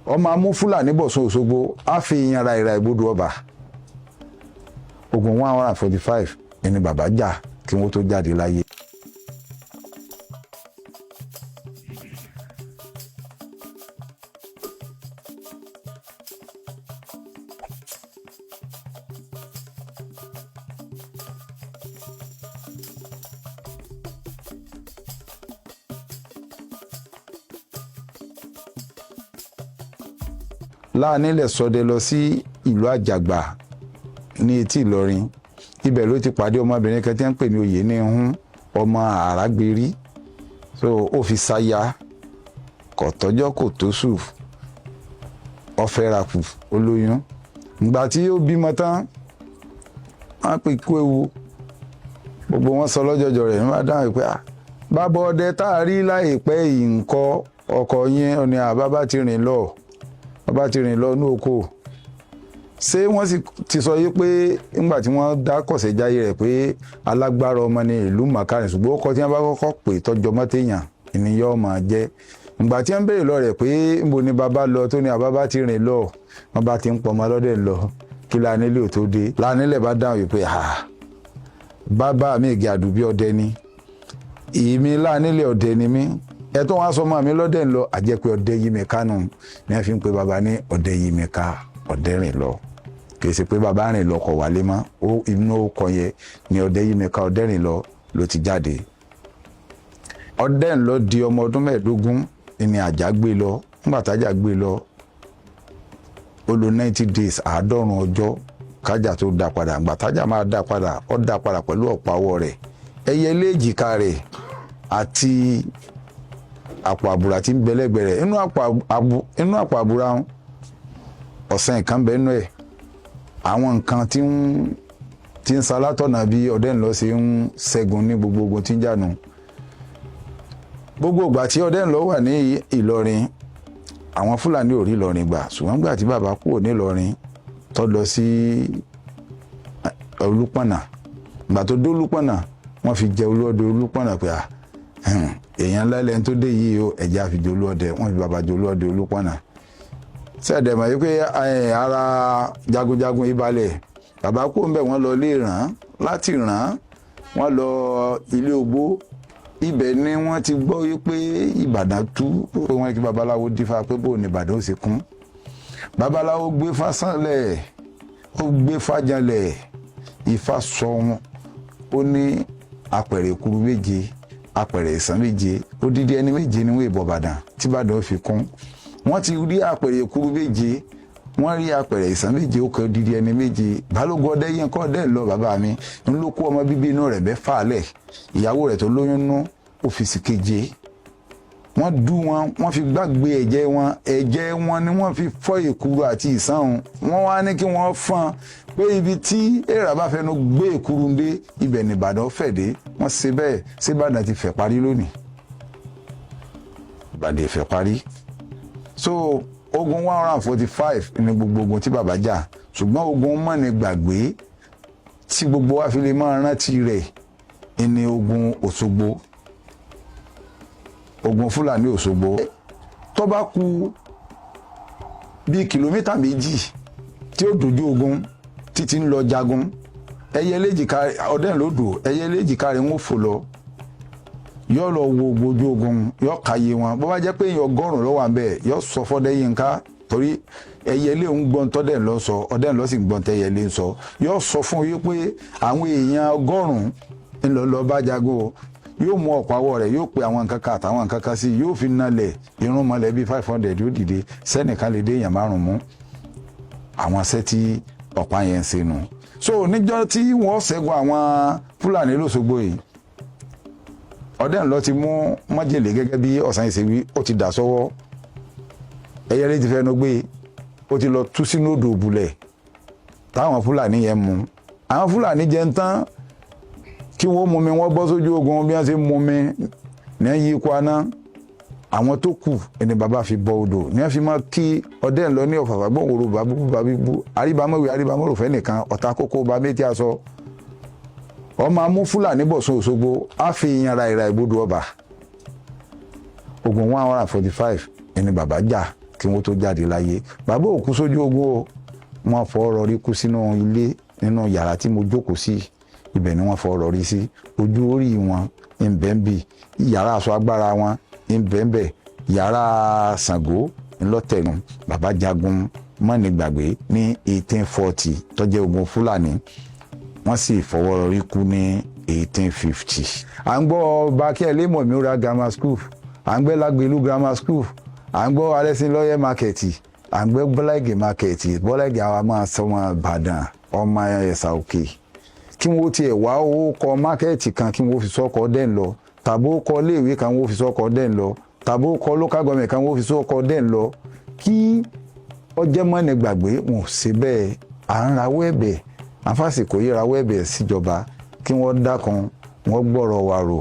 Ọmọ amú Fúlàní bọ̀sùn Òṣogbo, á fi ìyan ra ìra ìbodò ọba. Ogun 145 ẹni bàbá jà kí wọ́n tó jáde láyé. Láàánilẹ̀ ṣọdẹ lọ sí ìlú Àjàgbà ní etí Ìlọrin. Ibẹ̀ ló ti pàdé ọmọbìnrin kan tí wọ́n ń pè ní Oyèníhun, ọmọ Àràgbérí. So ó fi ṣaya, kò tọ́jọ́ kò tóṣù, ó fẹ́ra kù, ó lóyún. Ìgbà tí ó bímọ tán, wọ́n pè kú ewu, gbogbo wọn sọ lọ́jọ́jọ́ rẹ̀ nígbà dáhùn pé bàbá ọdẹ tá a rí láìpẹ́ yìí ń kọ́ ọkọ̀ yín ọ̀nà àbábá ti rìn lọ, bàbá ti rìn lọ ní oko. Ṣé wọ́n sì ti sọ yìí pé nígbà tí wọ́n dá kọ̀sẹ̀jáyé rẹ̀ pé alágbára ọmọ ní ìlú màkàrin, ṣùgbọ́n ó kọ́ tí wọ́n bá kọ́kọ́ pè tọ́jọ́ mọ́tẹ́yàn ènìyàn ọmọ jẹ́. Ìgbà tí wọ́n béèrè lọ rẹ̀ pé níbo ni bàbá lọ, tó ní àbábá ti rìn lọ, wọ́n bá ti ń pọmọ lọ́dẹ̀ lọ kí Lánílẹ̀ ò tó dé. Lánílẹ̀ bá dáhùn yìí pé bàbá mi ìgè àdùbí ọdẹ ni èmi, Lánílẹ̀ ọdẹ ni mí, ẹ tó wá sọ ọmọ mi lọ́dẹ̀ ń lọ, àjẹpẹ́ ọdẹ yìí mi kánú ni wọ́n fi ń pe bàbá ní ọdẹ yìí mi ká ọdẹ rìn lọ. Kì í ṣe pé bàbá rìn lọ kọ̀ wálé mọ́. Ó inú ọkọ̀ yẹn ni ọdẹ yìí mi ká ọdẹ rìn lọ ló ti jáde. Ọdẹ ń lọ di ọmọ ọdún 15 ni àjà gbé lọ. Nígbà tájà gbé lọ, ó lò 90 days, 90 ọjọ́, kájà tó dá padà. Ìgbà tájà máa dá padà, ó dá padà pẹ̀lú ọ̀pá ọwọ́ rẹ̀, ẹyẹ léjìká rẹ̀ àti àpò àbúrà tí ń bẹ lẹ́gbẹ̀ẹ́ rẹ̀. Inú àpò àbúrà ọ̀sán nǹkan bẹ nínú ẹ̀, àwọn nǹkan tí ń salátọ̀nà bí ọdẹ ńlọ ṣe ń ṣẹ́gun ní gbogbo ogun tí ń jànú. Gbogbo ìgbà tí ọdẹ ńlọ wà ní Ìlọrin, àwọn Fúlàní ò rí Ìlọrin gbà. Ṣùgbọ́n gbà tí bàbá kúrò ní Ìlọrin tó lọ sí Olúpọ̀nà, ìgbà tó dé Olúpọ̀nà, wọ́n fi jẹ olúọdẹ Olúpọ̀nà pé èèyàn ńlá lẹ́ni tó dé yìí o, ẹ̀jẹ̀ àfi jẹ olúọdẹ. Wọ́n fi bàbá jẹ olúọdẹ Olúpọ̀nà. Sẹ́ẹ̀dẹ̀ mọ̀ wípé ara jagunjagun ìbalẹ̀ bàbá kúrò ń bẹ̀, wọ́n lọ ilé ràn láti ràn wọ́n lọ ilé ogbó. Ibẹ̀ ni wọ́n ti gbọ́ wípé Ìbàdàn tú, pé wọ́n kí babaláwo dífá pé bóun ní Ìbàdàn ó sì kún. Babaláwo gbé fásánlẹ̀, ó gbé fájanlẹ̀, Ifá sọ wọn, ó ní apẹ̀rẹ̀ ìkuru 7, apẹ̀rẹ̀ ìsàn 7, odidi ẹni 7 ni wọ́n ìbọ̀ Ìbàdàn tí Ìbàdàn ó fi kún. Wọ́n ti rí apẹ̀rẹ̀ ìkuru 7, wọ́n rí apẹ̀rẹ̀ ìsàn 7, ó kẹ́ odidi ẹni 7. Balógun ọdẹ yẹn kọ́ ọdẹ lọ, bàbá mi ń ló kó ọmọ bíbí inú rẹ̀ mẹ́fà lẹ̀, ìyàwó rẹ̀ tó lóyún nú ọ́fíìsì keje. Wọ́n dú wọn, wọ́n fi gbàgbé ẹ̀jẹ̀ wọn, ẹ̀jẹ̀ wọn ni wọ́n fi fọ́ èkuru àti ìsàn. Wọ́n wá ní kí wọ́n fọ́n pé ibi tí èèrà bá fẹnu gbé èkuru ń dé, ibẹ̀ ní Ìbàdàn fẹ̀ dé. Wọ́n ṣe bẹ́ẹ̀. Ṣé Ìbàdàn ti fẹ̀ parí lónìí? Ìbàdàn fẹ̀ parí. So ogun 145 ni gbogbo ogun tí bàbá jà, ṣùgbọ́n ogun mọ́ni gbàgbé tí gbogbo wa fi lè máa rántí rẹ̀ ní ogun Òṣogbo, ogun Fúlàní Òṣogbo. Tó bá kù bíi kìlómítà 2 tí ó dojú ogun títí ń lọ jagun, ẹyẹ léjìká ọdẹ ńlọdọ, ẹyẹ léjìká rẹ̀ ń fò lọ, yóò lọ wo ojú ogun, yóò kàyé wọn. Bó bá jẹ́ pé èèyàn 100 ló wà ń bẹ̀, yóò sọ fọ́dẹ́ yín ká, torí ẹyẹlé ń gbọ́n tọ́dẹ̀ ń lọ sọ, ọdẹ ń lọ sì ń gbọ́n tẹ́yẹlé ń sọ. Yóò sọ fún yín pé àwọn èèyàn 100 ń lọ lọ bá jagun o. Yóò mú ọ̀pá ọwọ́ rẹ̀, yóò pe àwọn nǹkan kan àtàwọn nǹkan kan sí i, yóò fi nalẹ̀, irun mọ́lẹ̀ bíi 500 yóò dìde, sẹ́nìkan lè dé èèyàn 5 mú. Àwọn ṣẹ́ tí ọ̀pá yẹn ń ṣe nù. So níjọ́ tí wọ́n ṣẹ́gun àwọn Fúlàní lọ́sọ̀gbọ̀ yìí, ọdẹ ńlọ ti mú májèlé gẹ́gẹ́ bí ọ̀sán yìí ṣe wí, ó ti dà sọ́wọ́, ẹyẹlé ti fẹnu gbé, ó ti lọ tú sínú odò òbúlẹ̀ táwọn Fúlàní yẹn mú. Àwọn Fúlàní jẹ ń tán kí wọ́n mú mi, wọ́n bọ́ sójú ogun. Bí wọ́n ṣe mú mi ní yí ikú aná, àwọn tó kù ẹni bàbá fi bọ odò ní wọ́n fi máa kí ọdẹ ńlọ ní ọ̀fàfà gbọ̀nwòrò bàbú bàbí àríbámọ̀wé àríbámọ̀rò fẹ́ nìkan ọ̀tá kókó bá méjì aṣọ ọmọ amú Fúlàní bọ̀sùn Òṣogbo, á fi ìyanra ìra ìbodò ọba. Ogun 145 ẹni bàbá jà. Kí wọ́n tó jáde láyé, bàbá ò kú sójú ogun o. Wọ́n fọ́ rọrí kú sínú ilé, nínú yàrá tí mo jókòó sí. Ibẹ̀ ni wọ́n fọ́ rọrí sí. Ojú orí wọn ń bẹ, yàrá aṣọ agbára wọn ń bẹ, yàrá Ṣàngó ńlọtẹ̀nu. Bàbá jagun mọ́nìgbàgbé ní 1840, tó jẹ́ ogun Fúlàní. Wọ́n sì fọwọ́ rọrí kú ní 1850. À ń gbọ́ ọba Akínyẹlé Memorial Grammar School, à ń gbẹ́ Lágbèlú Grammar School, à ń gbọ́ Alẹ́sìnlọ́yẹ̀ Market, à ń gbẹ́ Bọ́láìgì Market. Bọ́láìgì, àwa máa sọ wọn Ìbàdàn, ọmọ Ẹ̀sà Òkè. Kí wọ́n tiẹ̀ wá owó kọ market kan, kí wọ́n fi sọ́kọ̀ dẹ́n lọ, tàbí ó kọ iléèwé kan, wọ́n fi sọ́kọ̀ dẹ́n lọ, tàbí ó kọ local government kan, wọ́n fi sọ́kọ̀ dẹ́n lọ, kí ọjẹ́ mọ́ni gbàgbé. Wọn ò ṣe bẹ́ẹ̀. À ń rawọ́ ẹ̀bẹ̀, à ń fàsìkò yìí rawọ́ ẹ̀bẹ̀ síjọba kí wọ́n dákun, wọ́n gbọ́rọ̀ wa rò.